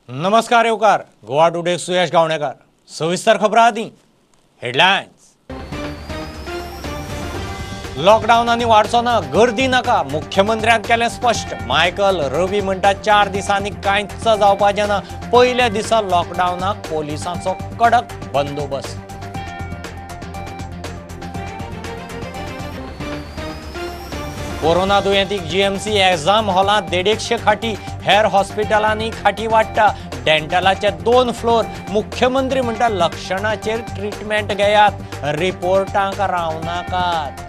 नमस्कार येवकार गोवा टुडे सुयश गावणेकर। सविस्तर खबरां आदी हेडलायन्स। लॉकडावन आनी वाडचो ना, गर्दी नाका, मुख्यमंत्र्यान केलें स्पश्ट। मायकल रवी म्हणटा 4 दिसांनी कांयच जावपाचें ना। पयल्या दिसा लॉकडावनाक पोलिसांचो कडक बंदोबस्त। कोरोना दुयेंतीक जीएमसी एग्जाम हॉलांत 150 खाटी, हेर हॉस्पिटलांनी खाटी वाडटा। डेंटलाचे 2 फ्लोर। मुख्यमंत्री म्हणटा लक्षणाचेर ट्रिटमेंट घेयात, रिपोर्टांक रावनाकात।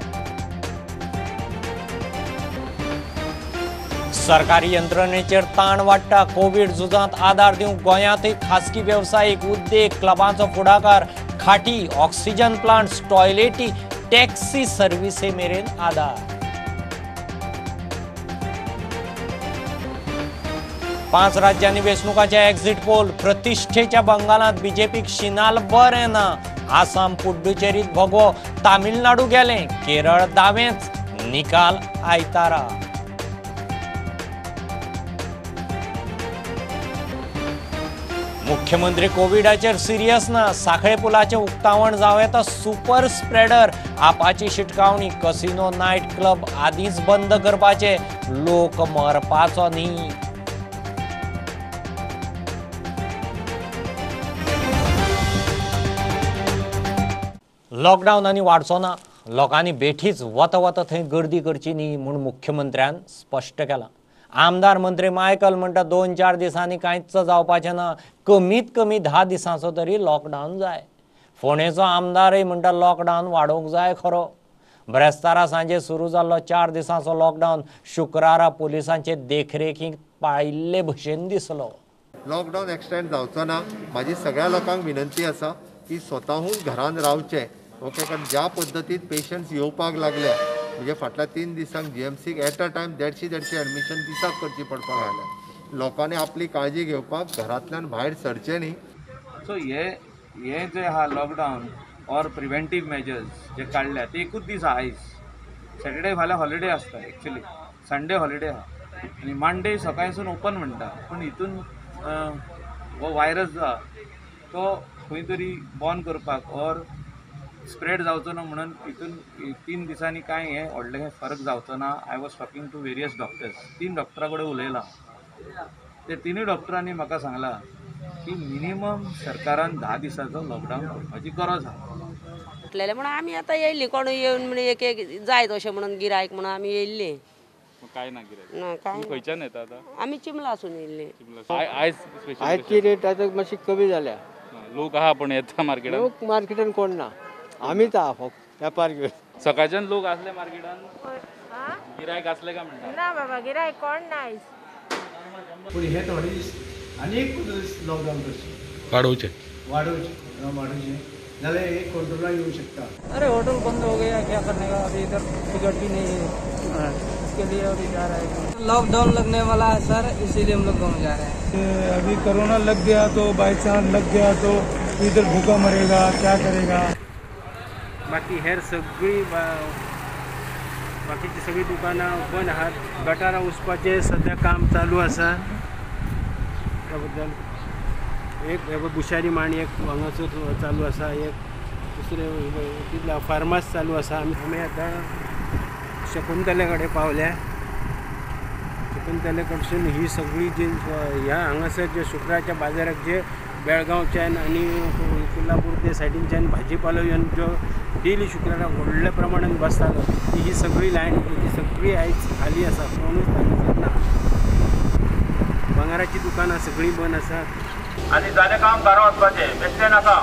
सरकारी यंत्रणेचेर ताण वाडटा। कोवीड झुजांत आदार दिवंक गोंयांतय खासगी वेवसायीक, उद्देग, क्लबांचो फुडाकार। खाटी, ऑक्सिजन प्लांट्स, टॉयलेटी, टॅक्सी सर्विसे मेरेन आदार। 5 राज्यांनी वेंचणुकांचे एक्झिट पोल। प्रतिष्ठेच्या बंगालांत बीजेपीक शिनाल बरें ना। आसाम, पुडुचेरीत भगवो, तामिळनाडू गेलें, केरळ दावेंच। निकाल आयतारा। मुख्यमंत्री कोविडाचेर सिरियस ना। साखळे पुलाचें उक्तावण जावं येता सुपर स्प्रेडर। आपाची शिटकावणी, कसिनो, नायट क्लब आदींच बंद करपाचे, लोक मरपाचो न्ही। लॉकडावन आनी वाडचो ना, लोकांनी बेठीच वता वता थंय गर्दी करची न्ही म्हूण मुख्यमंत्र्यान स्पश्ट केलां। आमदार मंत्री मायकल म्हणटा 2-4 दिसांनी कांयच जावपाचें ना, कमीत कमी 10 दिसांचो तरी लॉकडावन जाय। फोंडेचो आमदारय म्हणटा लॉकडावन वाडोवंक जाय खरो। ब्रेस्तारा सांजे सुरू जाल्लो 4 दिसांचो लॉकडावन शुक्रारा पुलिसांचे देखरेखीक पाळिल्ले भशेन दिसलो। लॉकडावन एक्सटेंड जावचो ना। म्हाजी सगळ्या लोकांक विनंती आसा की स्वताहून घरान रावचें। ओके, कारण ज्या पद्दतीन पेशंट्स येवपाक लागल्या, म्हणजे फाटल्या 3 दिसांक जीएमसीक एट अ टायम 150-150 एडमिशन दिसाक करची पडपाक लागल्या। लोकांनी आपली काळजी घेवपाक घरांतल्यान भायर सरचें न्ही। सो हे जे आहा लॉकडावन ऑर प्रिवेंटीव मेजर्स जे काडल्या ते एकूच दीस आहा। आयज सॅटर्डे, फाल्यां हॉलिडे आसता, एक्चुली संडे हॉलिडे आहा आनी मंडे सकाळसून ओपन म्हणटा, पूण हितून हो वायरस जो आहा तो खंय तरी बंद करपाक ऑर स्प्रेड जावचो ना म्हणून हितून 3 दिसांनी कांय हें व्हडलें फरक जावचो ना। I was talking to various doctors, 3 डॉक्टरां कडेन उलयलां, ते 3 डॉक्टरांनी म्हाका सांगलां की मिनिमम सरकारान 10 दिसांचो लॉकडावन करपाची गरज आसा। म्हटलेलें म्हणून आमी आतां येयल्ली, कोण येवन म्हण एक एक जायत अशें म्हणून गिरायक म्हणून आमी येयल्ली। काय ना गिरायक ना, काय खंयच्यान येता आतां? आमी चिमलासून येयल्ली। आयची रेट आतां मातशी कमी जाल्या। लोक आहा पण येता मार्केटान, लोक मार्केटान कोण ना, आमीच आहा फक्त वेपार घेवन। सकाळच्यान लोक आसले मार्केटान, गिरायक आसले काय म्हणटा? ना बाबा, गिरायक कोण ना आयज। पूण हे थोडे दीस आनी एक दीस लॉकडावन करचें, वाडोवचें वाडोवचें, जाल्यार हे कंट्रोलान येवंक शकता। अरे होटल बंद हो गया, क्या करने का, अभी इधर टिकट भी नहीं है, इसके लिए अभी जा रहा है। लॉकडाउन लगने वाला है सर, इसीलिए हम लोग गाँव जा रहे हैं। अभी कोरोना लग गया तो बाई चांस लग गया तो इधर भूखा मरेगा, क्या करेगा। बाकी हेर सगळी बाकीची सगळी दुकानां बंद आहात। गटारां वचपाचें सद्या काम चालू आसा, त्या बद्दल एक बुशारी मांड एक हांगासर चालू आसा, एक दुसरें फार्मास चालू आसा। आमी आतां शकुंतले कडेन पावल्या। शकुंतले कडसून ही सगळी जी ह्या हांगासर जे शुक्राच्या बाजाराक जे बेळगांवच्यान आनी कोल्हापूर ते सायडीनच्यान भाजीपालो येवन जो डेली शुक्रारा व्हडल्या प्रमाणान बसतालो, ती ही सगळी लायन ती सगळी आयज खाली आसा, कोणूच हांगासर ना। भांगराची दुकानां सगळीं बंद आसात। आनी जालें काम घरा वचपाचें, बेश्टें नाका,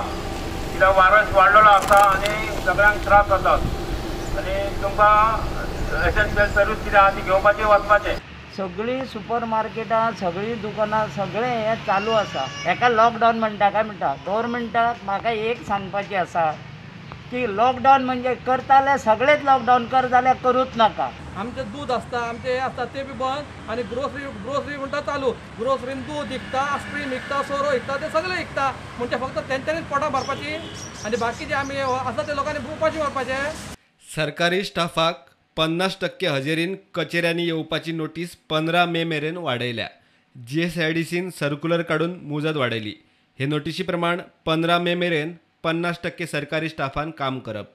कित्याक वायरस वाडलेलो आसा आनी सगळ्यांक त्रास जातात आनी तुमकां एसेन्शियल सर्वीस कितें आहा ती घेवपाची वचपाचें। सगळीं सुपर मार्केटां, सगळीं दुकानां, सगळें हें चालू आसा। हेका लॉकडावन म्हणटा काय म्हणटा? गव्हर्मेंटाक म्हाका एक सांगपाचें आसा की लॉकडावन म्हणजे करताले सगळेच लॉकडावन कर जाल्यार करूच नाका। आमचें दूद आसता, आमचें हें आसता तें बी बंद, आनी ग्रोसरी म्हणटा चालू, ग्रोसरीन दूद विकता, आयस्क्रीम विकता, सोरो विकता, ते सगळें विकता। म्हणजे फक्त तेंच्यांनीच पोटां भरपाची आनी बाकीचे आमी आसा ते लोकांनी उपाशी मरपाचें। सरकारी स्टाफाक 50% हजेरीन कचेऱ्यांनी येवपाची नोटीस 15 मे मेरेन वाडयल्या। जीएसआयडीसीन सर्क्युलर काडून मुजत वाडयली. हे नोटीशी प्रमाण 15 मे मेरेन 50% सरकारी स्टाफान काम करप.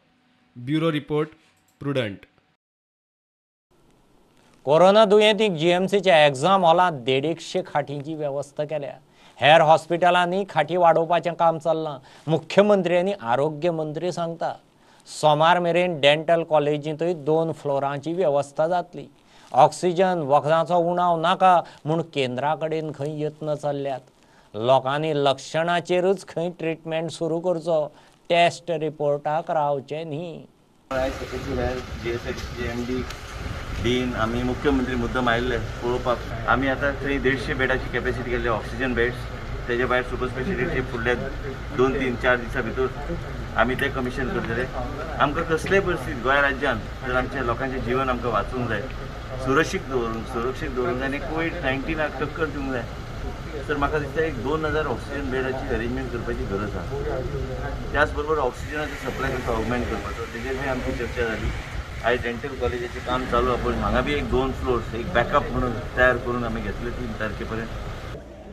Bureau report, Prudent. Corona दुयेंतीक जीएमसीच्या एक्झाम हॉलांत 150 खाटींची वेवस्था केल्या. हेर हॉस्पिटलांनी खाटी वाडोवपाचें काम चल्लां. मुख्यमंत्री आनी आरोग्य मंत्री सांगता सोमार मेरेन डेंटल कॉलेजींतूय 2 फ्लोरांची वेवस्था जातली. ऑक्सिजन वखदांचो उणाव नाका म्हूण केंद्रा कडेन खंय यत्न चल्ल्यात. लोकांनी लक्षणाचेरूच खंय ट्रिटमेंट सुरू करचो, टेस्ट रिपोर्टाक रावचें न्ही. डीन आमी मुख्यमंत्री मुद्दम आयिल्ले पळोवपाक. आमी आतां थंय 150 बेडाची कॅपेसिटी केल्ली, ऑक्सिजन बेड्स, तेजे भायर सुपर स्पेशलिटी फुडल्या 2, 3, 4 दिसां भितर आमी ते कमिशन करतले. आमकां कसलेय परिस्थितीत गोंय राज्यान जर आमच्या लोकांचें जिवन आमकां वाचूंक जाय, सुरक्षीत दवरूंक जाय आनी कोवीड-19 टक्कर दिवंक जाय, तर म्हाका दिसता एक 2000 ऑक्सिजन बेडाची अरेंजमेंट करपाची गरज आसा. त्याच बरोबर ऑक्सिजनाचो सप्लाय कसो ऑगमेंट करपाचो तेजेर आमची चर्चा जाली. आयज डेंटल कॉलेजाचें काम चालू आसा, पूण हांगा बी एक 2 फ्लोर्स एक बॅकअप म्हणून तयार करून आमी घेतले 3 तारखे पर्यंत.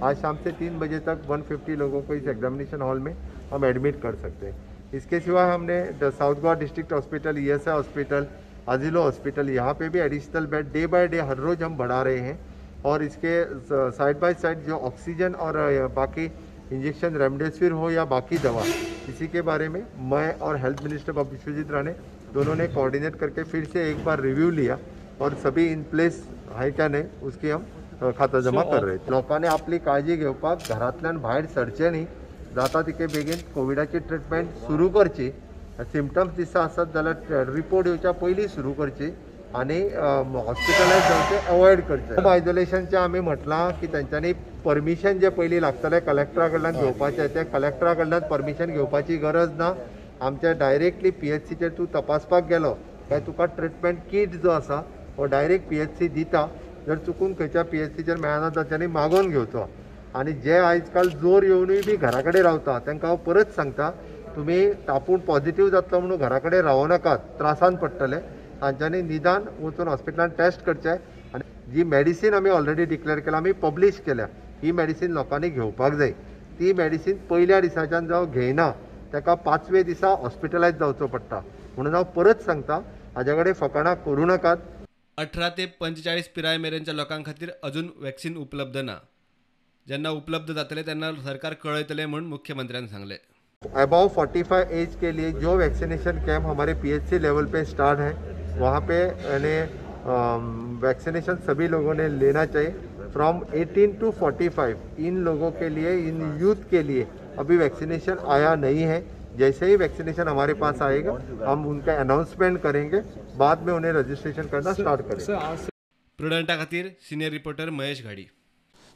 आज शाम से 3 बजे तक 150 लोगों को इस एग्जामिनेशन हॉल में हम एडमिट कर सकते हैं. इसके सिवाय हमने South Goa district hospital, ESI hospital, Azilo hospital, यहाँ पे भी additional bed day by day हर रोज़ हम बढ़ा रहे हैं. और इसके साइड बाय साइड जो ऑक्सीजन और बाकी इंजेक्शन रेमडेसिविर हो या बाकी दवा, इसी के बारे में मैं और हेल्थ मिनिस्टर बाबू विश्वजीत राणे दोनों ने कोऑर्डिनेट करके फिर से एक बार रिव्यू लिया और सभी इन प्लेस है क्या नहीं उसकी हम खाता जमा कर रहे. लोकांनी आपली काळजी घेवपाक घरांतल्यान भायर सरचें न्ही, जाता तितके बेगीन कोविडाची ट्रिटमेंट सुरू करची. सिमटम्स दिसता आसत जाल्यार रिपोर्ट येवच्या पयलीं सुरू करची आनी हॉस्पिटलायज जावचें अवॉयड करचें. होम आयसोलेशनचें आमी म्हटलां की तेंच्यांनी परमिशन जें पयलीं लागतलें कलेक्टरा कडल्यान घेवपाचें, तें कलेक्टरा कडल्यान परमिशन घेवपाची गरज ना. आमच्या डायरेक्टली पीएचसीचेर तूं तपासपाक गेलो काय तुका ट्रिटमेंट कीट जो आसा हो डायरेक्ट पीएचसी दिता. जर चुकून खंयच्या पीएचसीचेर मेळना तांच्यांनी मागोवन घेवचो. आनी जे आयज काल जोर येवनूय बी घरा कडेन रावता तांकां हांव परत सांगता, तुमी आपूण पॉझिटिव्ह जातलो म्हणून घरा कडेन रावो नाकात, त्रासान पडटले. तांच्यांनी निदान वचून हॉस्पिटलान टेस्ट करचें आनी जी मेडिसीन आमी ऑलरेडी डिक्लेअर केल्या, आमी पब्लिश केल्या, ही मेडिसीन लोकांनी घेवपाक जाय. ती मेडिसीन पयल्या दिसाच्यान जावं घेयना ताका 5व्या दिसा हॉस्पिटलायज जावचो पडटा. म्हणून हांव परत सांगता, हाज्या कडेन फकाणां करूं नाकात. 18 ते 45 पिराय मेरेनच्या लोकां खातीर अजून वॅक्सिन उपलब्ध ना. जेन्ना उपलब्ध जातले तेन्ना सरकार कळयतले म्हूण मुख्यमंत्र्यान सांगलें. अबाव 45 एज के लिए जो वैक्सीनेशन कैंप हमारे पीएचसी लेवल पे स्टार्ट है, वहाँ पे यानी वैक्सीनेशन सभी लोगों ने लेना चाहिए. फ्रॉम 18 टू 45 इन लोगों के लिए, इन यूथ के लिए अभी वैक्सीनेशन आया नहीं है. जैसे ही वैक्सीनेशन हमारे पास आएगा हम उनका अनाउंसमेंट करेंगे, बाद में उन्हें रजिस्ट्रेशन करना स्टार्ट करेंगे. प्रुडंटा खातीर सिनियर रिपोर्टर महेश घाडी.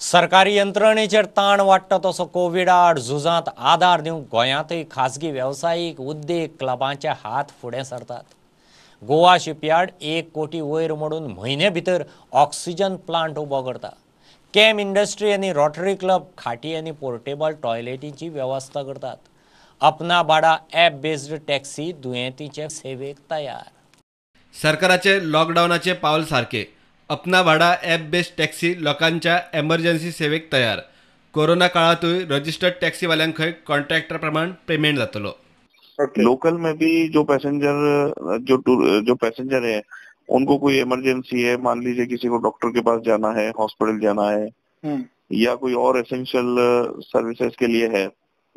सरकारी यंत्रणेचेर ताण वाडटा तसो कोविडा आड झुजांत आदार दिवंक गोंयांतय खाजगी वेवसायीक उद्देग क्लबांचे हात फुडें सरतात. गोवा शिपयार्ड 1 कोटी वयर मोडून म्हयने भितर ऑक्सिजन प्लांट उबो करता. कॅम इंडस्ट्री आनी रोटरी क्लब खाटी आनी पोर्टेबल टॉयलेटींची वेवस्था करतात. अपना भाडा ॲप बेस्ड टॅक्सी दुयेंतींचे सेवेक तयार. सरकाराचे लॉकडावनाचे पावल सारके अपना भाडा ॲप बेस्ड टॅक्सी लोकांच्या एमर्जन्सी सेवेक तयार. कोरोना काळातूय रजिस्टर्ड टॅक्सीवाल्यांकय कॉन्ट्रॅक्टर प्रमाण पेमेंट जातलो. लोकल में भी जो पैसेंजर जो पैसेंजर है उनको कोई इमरजेंसी है, मान लीजिए किसी को डॉक्टर के पास जाना है, हॉस्पिटल जाना है या कोई और एसेंशियल सर्विसेज के लिए है,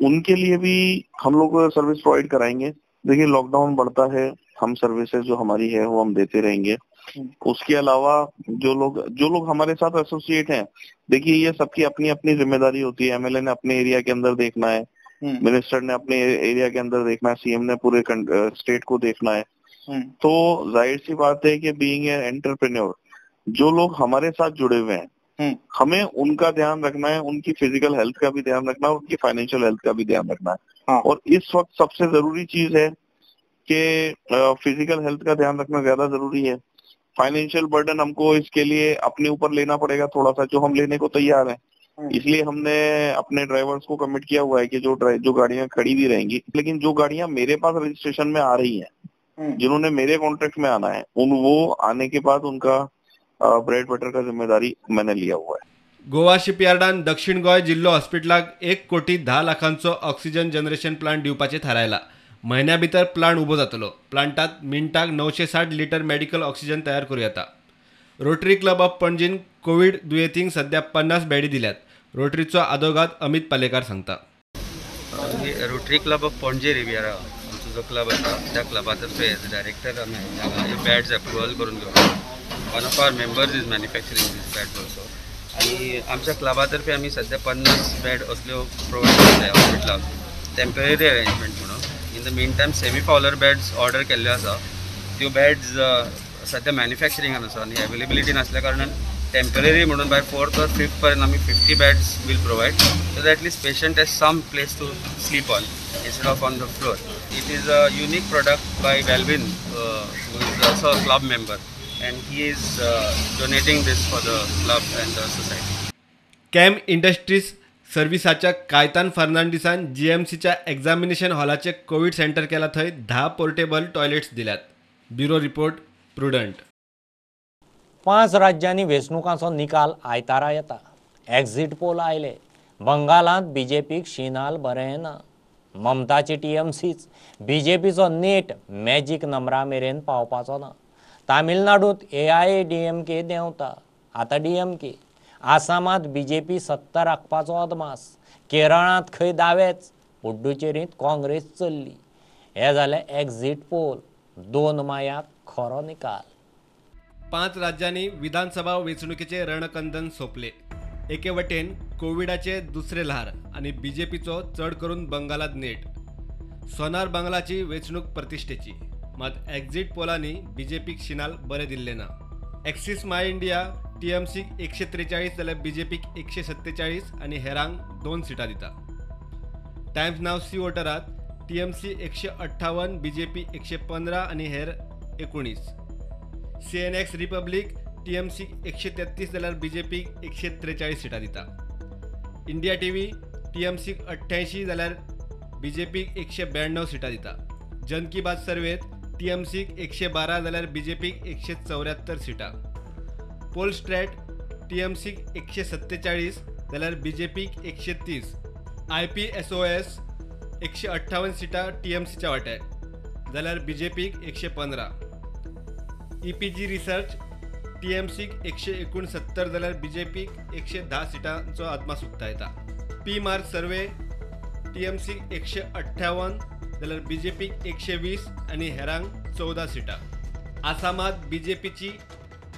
उनके लिए भी हम लोग सर्विस प्रोवाइड कराएंगे. देखिए लॉकडाउन बढ़ता है, हम सर्विसेज जो हमारी है वो हम देते रहेंगे. उसके अलावा जो लोग हमारे साथ एसोसिएट हैं, देखिए ये सबकी अपनी अपनी जिम्मेदारी होती है. एमएलए ने अपने एरिया के अंदर देखना है, मिनिस्टर ने अपने एरिया के अंदर देखना है, सीएम ने पूरे स्टेट को देखना है. तो जाहिर सी बात है कि बीइंग ए एंटरप्रेन्योर, जो लोग हमारे साथ जुड़े हुए हैं हमें उनका ध्यान रखना है, उनकी फिजिकल हेल्थ का भी ध्यान रखना है, उनकी फाइनेंशियल हेल्थ का भी ध्यान रखना है. हाँ। और इस वक्त सबसे जरूरी चीज है कि फिजिकल हेल्थ का ध्यान रखना ज्यादा जरूरी है. फाइनेंशियल बर्डन हमको इसके लिए अपने ऊपर लेना पड़ेगा थोड़ा सा, जो हम लेने को तैयार हैं. इसलिए हमने अपने ड्राइवर्स को कमिट किया हुआ है कि जो गाड़ियां खड़ी भी रहेंगी, लेकिन जो गाड़ियां मेरे पास रजिस्ट्रेशन में आ रही हैं, जिन्होंने मेरे कॉन्ट्रैक्ट में आना है, उन वो आने के बाद उनका ब्रेड बटर का जिम्मेदारी मैंने लिया हुआ है. गोवा शिपयार्डान दक्षिण गोंय जिल्लो हॉस्पिटलाक 1,10,00,000 ऑक्सिजन जनरेशन प्लांट दिवपाचें थारायला. म्हयन्या भितर प्लांट उबो जातलो. प्लांटात मिनटाक 960 लिटर मेडिकल ऑक्सिजन तयार करूं येता. रोटरी क्लब ऑफ पणजीन कोवीड दुयेंतींक सध्या 50 बेडी दिल्यात. रोटरीचो आदोगाद अमित पालेकार सांगता. Rotary club of Panaji Riviera आमचो जो क्लब आसा त्या क्लबा तर्फे एज अ डायरेक्टर आमी हांगा बॅड्स अप्रुवल करून घेवला. One of our members is manufacturing these beds also. आनी आमच्या क्लबा तर्फे आमी सध्या 50 बेड असल्यो प्रोवायड करताय हॉस्पिटलाक टेम्पररी अरेंजमेंट म्हणून. In the mean time semi Fowler beds order केल्ल्यो आसा. त्यो बेड्स सध्या मॅन्युफॅक्चरिंगान आसा आनी अवेलेबिलिटी नासल्या कारणान टेम्पररी म्हणून बाय 4th or 5th पर्यंत आमी 50 beds will provide so that at least patient has some place to sleep on instead of on the floor. It is a unique product by Velvin, who is also a club member, and he is donating this for the club and the society. Cam Industries सर्विसाच्या कायतान फर्नांडिसान जीएमसीच्या examination हॉलाचे Covid centre केला थंय 10 portable toilets दिल्यात. Bureau report, Prudent. 5 राज्यांनी वेंचणुकांचो निकाल आयतारा येता. एक्झिट पोल आयले. बंगालांत बीजेपीक शिनाल बरें ना. ममताची टीएमसीच बीजेपीचो नेट मॅजीक नंबरा मेरेन पावपाचो ना. तामिळनाडूंत AIADMK देंवता, आतां DMK. आसामांत बीजेपी सत्ता राखपाचो अदमास. केरळांत खंय दावेच, पुडुचेरींत काँग्रेस चल्ली. हे जाले एक्झिट पोल. 2 मायाक खरो निकाल. 5 राज्यांनी विधानसभा वेंचणुकेचे रणकंदन सोंपले. एके वटेन कोविडाचे दुसरे ल्हार आनी बीजेपीचो चड करून बंगालांत नेट. सोनार बंगालाची वेंचणूक प्रतिश्ठेची, मात एक्झिट पोलांनी बीजेपीक शिनाल बरें दिल्लें ना. एक्सिस माय इंडिया टीएमसीक 143 जाल्यार बीजेपीक 147 आनी हेरांक 2 सिटां दिता. टायम्स नाव सी वोटरात टीएमसी 158, बीजेपी 115 आनी हेर 19. CNX Republic टीएमसीक 133 जाल्यार बीजेपीक 143 सिटां दिता. इंडिया टीव्ही टीएमसीक 88 जाल्यार बीजेपीक 192 सिटां दिता. जन की बात सर्वेत टीएमसीक 112 जाल्यार बीजेपीक 174 सिटां. पोल स्ट्रॅट टीएमसीक 147 जाल्यार बीजेपीक 130. IPSOS 158 सिटां टीएमसीच्या वाट्याक जाल्यार बीजेपीक 115. EPG research टीएमसीक 169 जाल्यार बीजेपीक 110 सिटांचो अदमास उक्तायता. पी मार्क सर्वे टीएमसीक 158 जाल्यार बीजेपीक 120 आनी हेरांक 14 सिटां. आसामांत बीजेपीची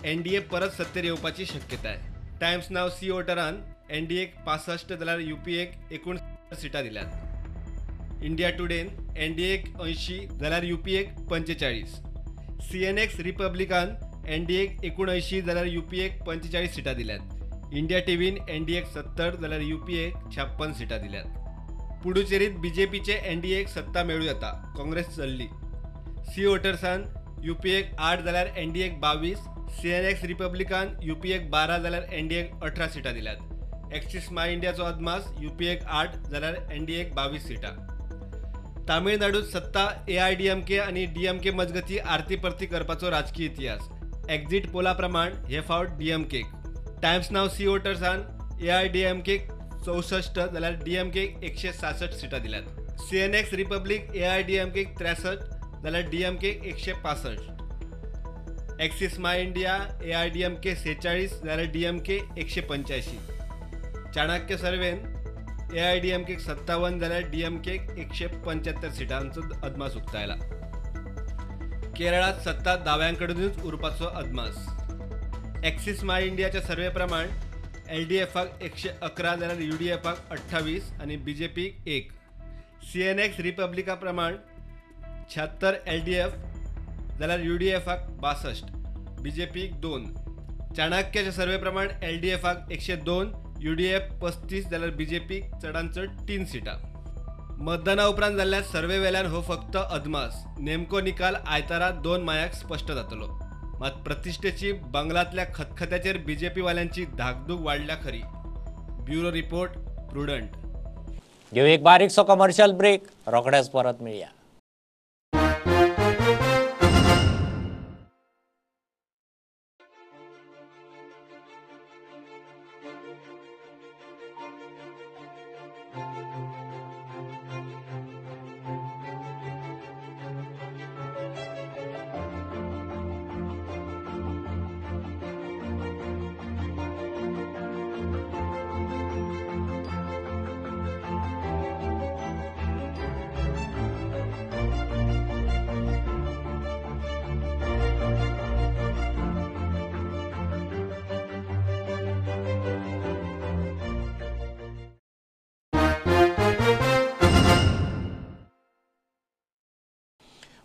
एनडीए परत सत्तेर येवपाची शक्यताय. टायम्स नाव सी वोटरान एनडीएक 65 जाल्यार यूपीएक 59 सिटां दिल्यात. इंडिया टुडेन एनडीएक 80 जाल्यार यूपीएक 45. CNX Republican एनडीएक 79 जाल्यार यूपीएक 45 सिटां दिल्यात. इंडिया टीव्हीन एनडीएक 70 जाल्यार यूपीएक 56 सिटां दिल्यात. पुडुचेरीत बीजेपीचे एनडीएक सत्ता मेळूं येता, काँग्रेस चल्ली. सी वोटर्सान यूपीएक 8 जाल्यार एनडीएक 22. CNX Republican यूपीएक 12 जाल्यार एनडीएक 18 सिटां दिल्यात. एक्सिस माय इंडियाचो अदमास यूपीएक 8 जाल्यार एनडीएक 22 सिटां. तामिळनाडूत सत्ता AIDMK आनी DMK मजगती आरती परती करपाचो राजकी इतिहास. एक्झिट पोला प्रमाण हे फावट DMK. Times नाव सी वोटर्सान AIDMK 64 जाल्यार DMK 166 सिटां दिल्यात. CNX Republic AIDMK 63 जाल्यार DMK 165. Axis My India AIDMK 46 जाल्यार DMK 185. Chanakya सर्वेन AIDMK 57 जाल्यार DMK 175 सिटांचो अदमास उक्तायला. केरळात सत्ता दाव्यांकडूनच उरपाचो अदमास. एक्सिस माय इंडियाच्या सर्वे प्रमाण LDFाक 111 जाल्यार UDFाक 28 आनी बीजेपीक 1. CNX Republica प्रमाण 76 LDF जाल्यार UDFाक 62, बीजेपीक 2. चाणक्याच्या सर्वे प्रमाण LDFाक 102, UDF 35 जाल्यार बीजेपीक चडांत चड 3 सिटां. मतदाना उपरांत जाल्ल्या सर्वे वेल्यान हो फक्त अदमास. नेमको निकाल आयतारा 2 मायाक स्पश्ट जातलो. मात प्रतिश्ठेची बंगलांतल्या खतखत्याचेर बीजेपीवाल्यांची धाकधूक वाडल्या खरी. Bureau report, Prudent. घेऊ एक बारीकसो कमर्शियल ब्रेक, रोखडेच परत मेळया.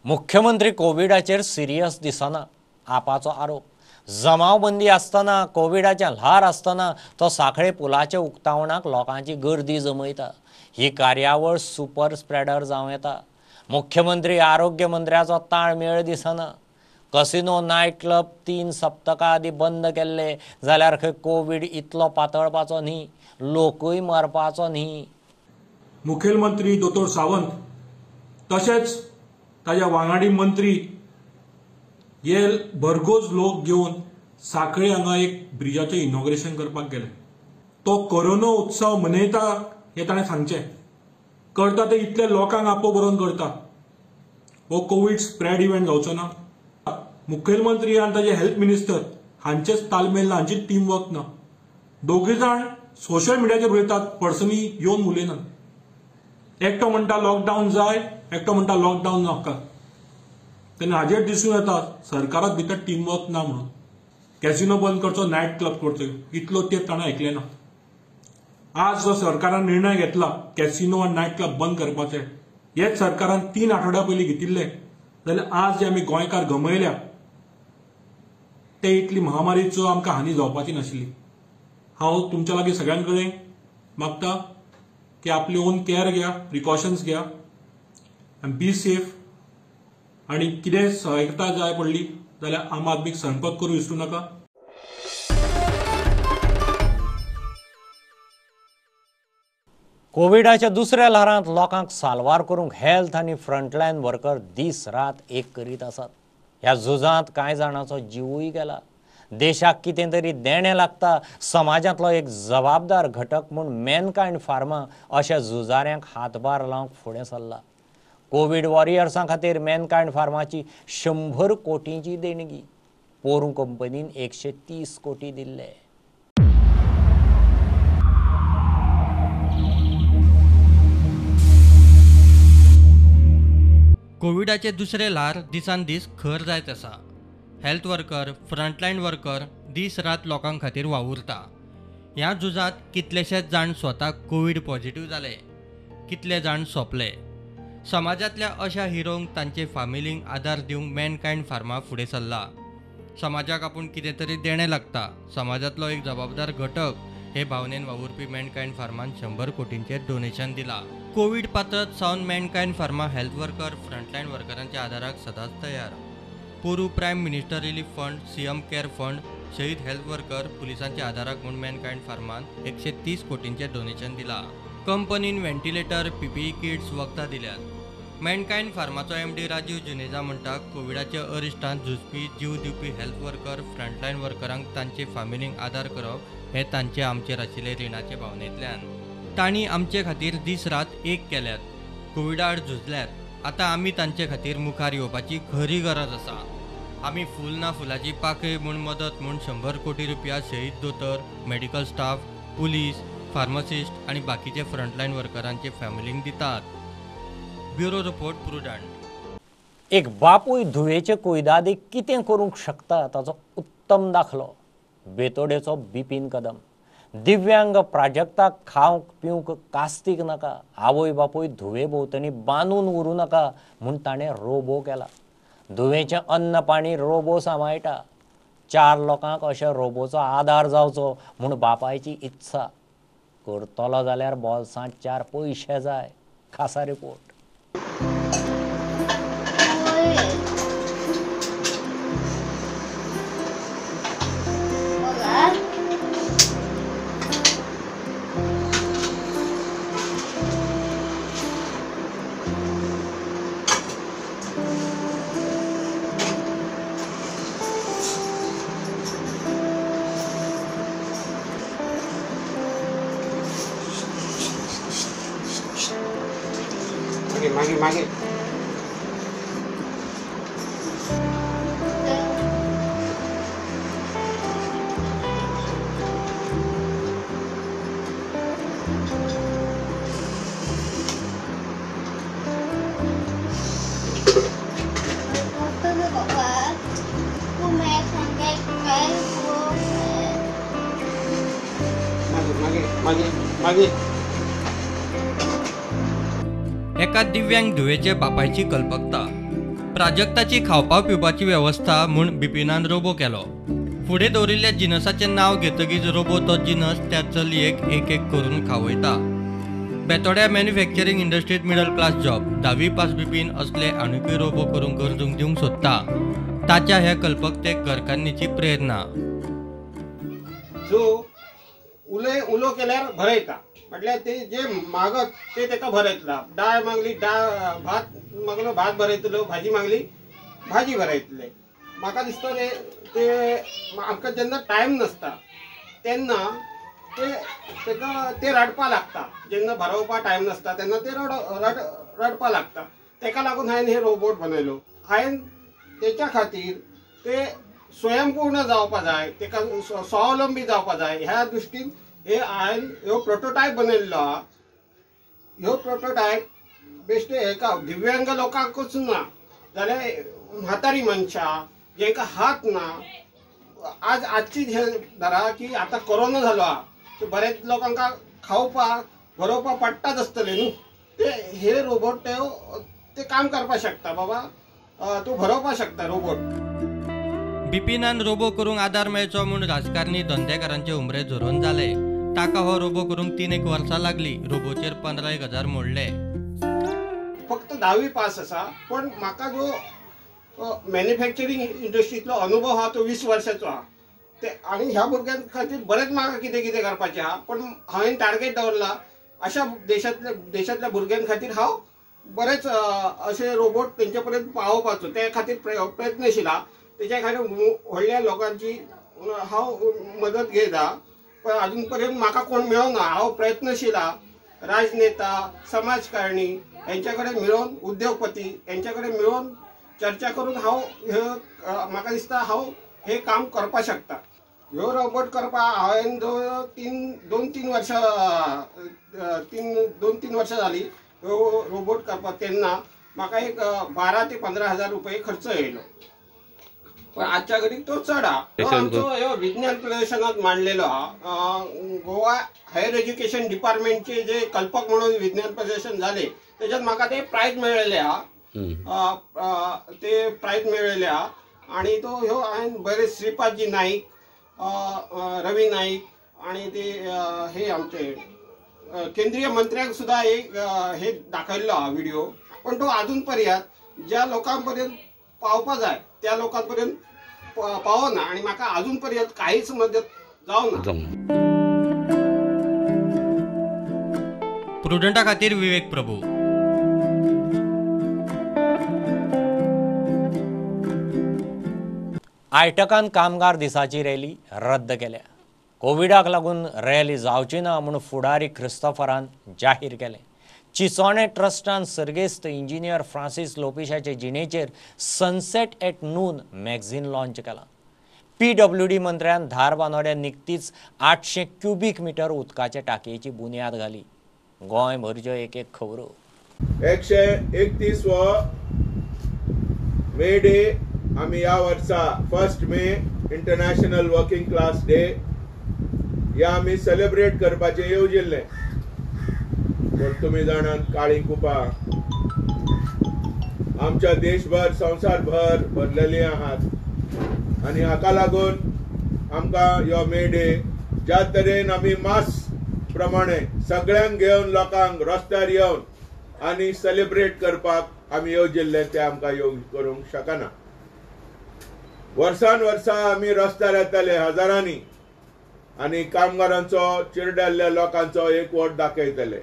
मुख्यमंत्री कोविडाचेर सिरियस दिसना आपाचो आरोप. जमावबंदी आसतना कोविडाचें ल्हार आसतना तो सांखळे पुलाच्या उक्तावणाक लोकांची गर्दी जमयता. ही कार्यावळ सुपर स्प्रेडर जावं येता. मुख्यमंत्री आरोग्य मंत्र्याचो ताळमेळ दिसना. कसिनो नायट क्लब 3 सप्तकां आदीं बंद केल्ले जाल्यार खंय कोवीड इतलो पातळपाचो न्ही, लोकूय मरपाचो न्ही. मुखेलमंत्री दोतोर सावंत तशेंच ताज्या वांगडी मंत्री हे भरघोस लोक घेवन सांखळे हांगा एक ब्रिजाचें इनॉग्रेशन करपाक गेले. तो कोरोना उत्सव मनयता हें ताणें सांगचें. करता ते इतले लोकांक आपो बरोवन करता. हो कोवीड स्प्रेड इव्हेंट जावचो ना. मुखेलमंत्री आनी ताजे हेल्थ मिनिस्टर हांचेच तालमेल ना, हांची टीम वर्क ना. दोगूय जाण सोशल मिडियाचेर उलयतात, पर्सनली येवन उलयनात. एकटो म्हणटा लॉकडावन जाय, एकटो म्हणटा लॉकडावन नाका. तेन्ना हाजेर दिसून येता सरकारात भितर टीमवर्क ना म्हणून. कॅसिनो बंद करचो, नायट क्लब करचो, इतलो तेंप ताणें आयकलें ना. आज जो सरकारान निर्णय घेतला कॅसिनो आनी नायट क्लब बंद करपाचे, हेच सरकारान 3 आठवड्या पयलीं घेतिल्ले जाल्यार आज जे आमी गोंयकार गमयल्या ते इतली महामारीचो आमकां हानी जावपाची नाशिल्ली. हांव तुमच्या लागीं सगळ्यां कडेन मागता की आपली ओन केअर घ्या, प्रिकॉशन्स घ्या आनी बी सेफ. आनी कितें सहायता जाय पडली जाल्यार आम आदमीक संपर्क करूं विसरूं नाका. कोविडाच्या दुसऱ्या ल्हारांत लोकांक साल्वार करूंक हेल्थ आनी फ्रंटलायन वर्कर दीस रात एक करीत आसात. ह्या झुजांत कांय जाणांचो जिवूय गेला. देशाक कितें तरी देणें लागता. समाजांतलो एक जबाबदार घटक म्हूण मॅनकायंड फार्मा अशा झुजाऱ्यांक हातभार लावंक फुडें सरला. कोवीड वॉरियर्सां खातीर मॅनकायंड फार्माची 100 कोटींची देणगी. पोरूं कंपनीन 130 कोटी दिल्ले. कोविडाचे दुसरे ल्हार दिसान दीस खर जायत आसा. हेल्थ वर्कर, फ्रंटलायन वर्कर दीस रात लोकां खातीर वावुरता. ह्या झुजांत कितलेशेच जाण स्वता कोवीड पॉझिटिव्ह जाले, कितले जाण सोंपले. समाजांतल्या अशा हिरोंक तांचे फामिलींक आदार दिवंक मॅनकायंड फार्मा फुडें सरला. समाजाक आपूण कितें तरी देणें लागता, समाजांतलो एक जबाबदार घटक हे भावनेन वावुरपी मॅनकायंड फार्मान 100 कोटींचेर डोनेशन दिलां. कोवीड पातळत सावन Mankind pharma health worker, frontline वर्करांच्या आदाराक सदांच तयार. पोरूं prime minister relief fund, CM care fund, शहीद हेल्थ वर्कर, पुलिसांच्या आदाराक म्हूण मॅनकायंड फार्मान 130 कोटींचें डोनेशन दिलां. कंपनीन व्हेंटिलेटर, पीपीई किट्स, वखदां दिल्यात. मॅनकायंड फार्माचो एमडी राजीव जुनेजा म्हणटा, कोविडाच्या अरिश्टांत झुजपी, जीव दिवपी हेल्थ वर्कर, फ्रंटलायन वर्करांक तांचे फामिलींक आदार करप हें तांचे आमचेर आशिल्ले रिणाचे भावनेंतल्यान. तांणी आमचे खातीर दीस रात एक केल्यात, कोविडा आड झुजल्यात. आतां आमी तांचे खातीर मुखार येवपाची खरी गरज आसा. आमी फूल ना फुलाची पाकळी म्हूण मदत म्हूण 100 कोटी रुपया शहीद दोतोर, मेडिकल स्टाफ, पुलीस, फार्मासिस्ट आनी बाकीचे फ्रंटलायन वर्करांचे फॅमिलींक दितात. Bureau report, Prudent. एक बापूय धुवेचे कुयदादीक कितें करूंक शकता ताचो उत्तम दाखलो बेतोडेचो बिपीन कदम. दिव्यांग प्राजक्ताक खावंक पिवंक कास्तीक नाका, आवय बापूय धुवे भोंवतणी बांदून उरूं नाका म्हूण ताणें रोबो केला. धुवेचें अन्न पाणी रोबो सांबाळटा. 4 लोकांक अशा रोबोचो आदार जावचो म्हूण बापायची इत्सा. करतलो जाल्यार बोल्सांत 4 पयशे जाय. खासा रिपोर्ट. मागे मागे मागे एका दिव्यांग धुवेचे बापायची कल्पकता प्राजक्ताची खावपा पिवपाची वेवस्था म्हूण बिपिनान रोबो केलो. फुडें दवरिल्ल्या जिनसाचें नांव घेतकीच रोबो तो जिनस त्या चलयेक एक एक करून खावयता. बेतोड्या मॅन्युफॅक्चरींग इंडस्ट्रींत मिडल क्लास जॉब 10वी पास बिपीन असले आनिकूय रोबो करूंक गरजूंक दिवंक सोदता. ताच्या ह्या कल्पकतेक घरकान्नीची प्रेरणा. सो उलय उलो केल्यार भरयता, म्हटल्यार ते जे मागत ते तेका भरयतला. डाळ मागली डाळ, भात मागलो भात भरयतलो, भाजी मागली भाजी भरयतले. म्हाका दिसता ते आमकां जेन्ना टायम नासता तेन्ना ते तेका ते रडपा लागता. जेन्ना भरोवपा टायम नासता तेन्ना ते रड रडपा लागता. तेका लागून हांवें हे रोबोट बनयलो. हांवें तेच्या खातीर ते स्वयंपूर्ण जावपा जाय, तेका स्वावलंबी जावपा जाय ह्या दृश्टीन हे हांवें ह्यो प्रोटोटायप बनयल्लो आहा. ह्यो प्रोटोटायप बेश्टे हेका दिव्यांग लोकांकूच ना जाल्यार म्हातारी मनशां जेंकां हात ना. आज आजची हे धरा की आतां कोरोना जालो आहा, बरेच लोकांक खावपाक भरोवपाक पडटाच आसतले न्हू, ते हे रोबोट ते काम करपाक शकता. बाबा तूं भरोवपाक शकता रोबोट. बिपिनान रोबो करूंक आदार मेळचो म्हूण राजकारणी धंदेकारांचे उमरे झरोवन जाले. ताका हो रोबो करूंक 3 वर्सां लागली. रोबोचेर 15,000 मोडले. फक्त 10वी पास आसा, पण म्हाका जो मॅन्युफॅक्चरींग इंडस्ट्रींतलो अनुभव आहा तो 20 वर्सांचो आहा. ते आनी ह्या भुरग्यां खातीर बरेंच म्हाका कितें कितें करपाचें आहा, पण हांवें टार्गेट दवरला अशा देशांतल्या भुरग्यां खातीर हांव बरेच अशे रोबोट तेंचे पर्यंत पावोवपाचो ते खातीर प्रयत्नशील आहा. तेच्या खातीर व्हडल्या लोकांची हांव मदत घेता, पण अजून पर्यंत म्हाका कोण मेळना. हांव प्रयत्नशील आहा. राजनेता, समाजकारणी हेंच्या कडेन मेळोवन, उद्योगपती हेंच्या कडेन मेळोवन चर्चा करून हांव हे म्हाका दिसता हांव हे काम करपाक शकता. ह्यो रोबोट करपाक हांवें 2-3 वर्सां 2-3 वर्सां जाली ह्यो रोबोट करपाक. तेन्ना म्हाका एक 12 ते 15 हजार रुपये खर्च येयलो, पण आजच्या घडीक तो चड आहा. आमचो ह्यो विज्ञान प्रदर्शनात मांडलेलो आहा. गोवा हायर एज्युकेशन डिपार्टमेंटचे जे कल्पक म्हणून विज्ञान प्रदर्शन जाले तेच्यात म्हाका ते प्रायज मेळ्ळेले आहा. ते प्रायज मेळ्ळेले आहा. आनी तो ह्यो हांवें बरे श्रीपादजी नाईक, रवी नाईक आनी ते हे आमचे केंद्रीय मंत्र्यांक सुद्दां एक हे दाखयल्लो आहा व्हिडिओ. पण तो आजून पर्यंत ज्या लोकां पर्यंत पावपा जाय त्या लोकां पर्यंत पावना आनी म्हाका आजून पर्यंत कांयच मदत जावना. प्रुडंटा खातीर विवेक प्रभू. आयटकान कामगार दिसाची रॅली रद्द केल्या. कोविडाक लागून रॅली जावची ना म्हूण फुडारी क्रिस्तोफरान जाहीर केलें. चिचोणे ट्रस्टान सर्गेस्त इंजिनियर फ्रांसीस लोपिशाचे जिणेचेर sunset at noon magazine launch केलां. PWD मंत्र्यान धारबानोड्या निकतीच 800 क्युबीक मिटर उदकाच्या टाकयेची बुन्याद घाली. गोंयभरच्यो एक एक खबरो. 131 वो मे डे आमी ह्या वर्सा 1 May international working class day ह्या आमी सेलिब्रेट करपाचें येवजिल्लें. पूण तुमी जाणात काळी कुपां आमच्या देशभर संवसारभर भरलेली आहात आनी हाका लागून आमकां ह्यो मे डे ज्या तरेन आमी मास प्रमाणे सगळ्यांक घेवन लोकांक रस्त्यार येवन आनी सेलिब्रेट करपाक आमी येवजिल्लें तें आमकां येवज करूंक शकना. वर्सान वर्सा आमी रस्त्यार येताले हजारांनी आनी कामगारांचो चिरडल्ल्या लोकांचो एकवट दाखयतले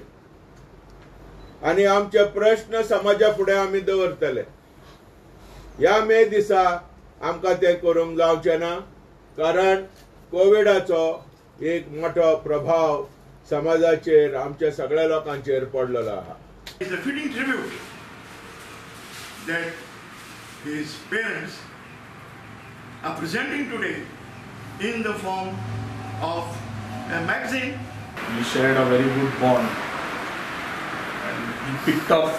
आनी आमचे प्रश्न समाजा फुडें आमी दवरतले. ह्या मे दिसा आमकां तें करूंक जावचें ना, कारण कोविडाचो एक मोठो प्रभाव समाजाचेर आमच्या सगळ्या लोकांचेर पडलेलो आहा. It's a fitting tribute that his parents are presenting today in the form of a magazine. We shared a very good bond, and he picked up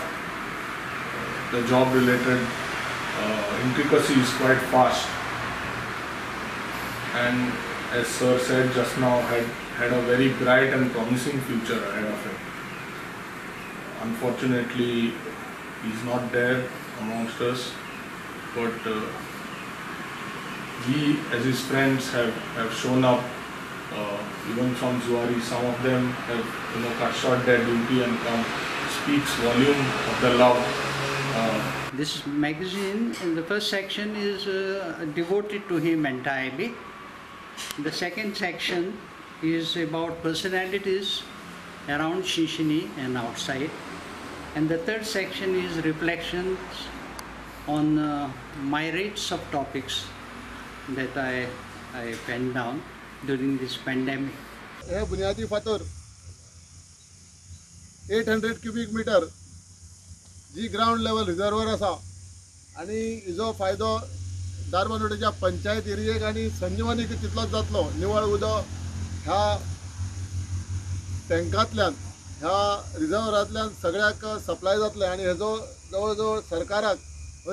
the job related intricacies quite fast, and as sir said just now, had a very bright and promising future ahead of him. Unfortunately, he's not there amongst us, but we as his friends have shown up, even from Zuari. Some of them have cut short their duty and come. Speaks volume of the love. This magazine in the first section is devoted to him entirely. The second section is about personalities around Shinshini and outside. And the third section is reflections on myriads of topics that I penned down during this pandemic. हे बुनियादी फातर 800 cubic metre जी ground level reservoir आसा आनी हिजो फायदो धारबांदोडेच्या पंचायत एरियेक आनी संजीवनीक तितलोच जातलो. निवळ उदक ह्या टँकांतल्यान ह्या रिजर्वरांतल्यान सगळ्याक सप्लाय जातलें आनी हेजो जवळ जवळ सरकाराक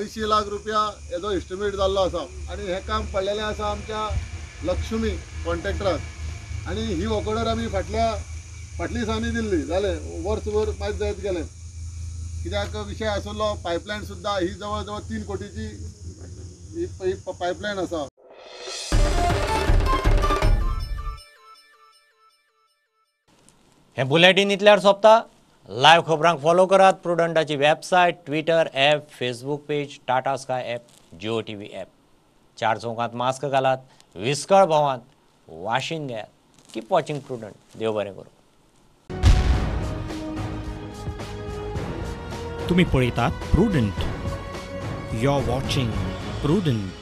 80 लाख रुपया हेजो एस्टिमेट जाल्लो आसा आनी हें काम पडलेलें आसा आमच्या लक्ष्मी कॉन्ट्रॅक्टराक आनी ही ऑर्डर आमी फाटल्या दिसांनी दिल्ली, जालें वर्सभर मात जायत गेलें. कित्याक विशय आसलो पायपलायन सुद्दां ही जवळ जवळ 3 कोटीची ही पायपलायन आसा. हें बुलेटीन इतल्यार सोंपता. लायव्ह खबरांक फॉलो करात प्रुडंटाची website, Twitter app, Facebook page, Tata Sky app, Jio TV app. चार चौकांत मास्क घालात, विस्कळ भोवात, वाशीन घेयात. Keep watching Prudent. देव बरें करूं. तुम्ही पळयतात Prudent. You are watching Prudent.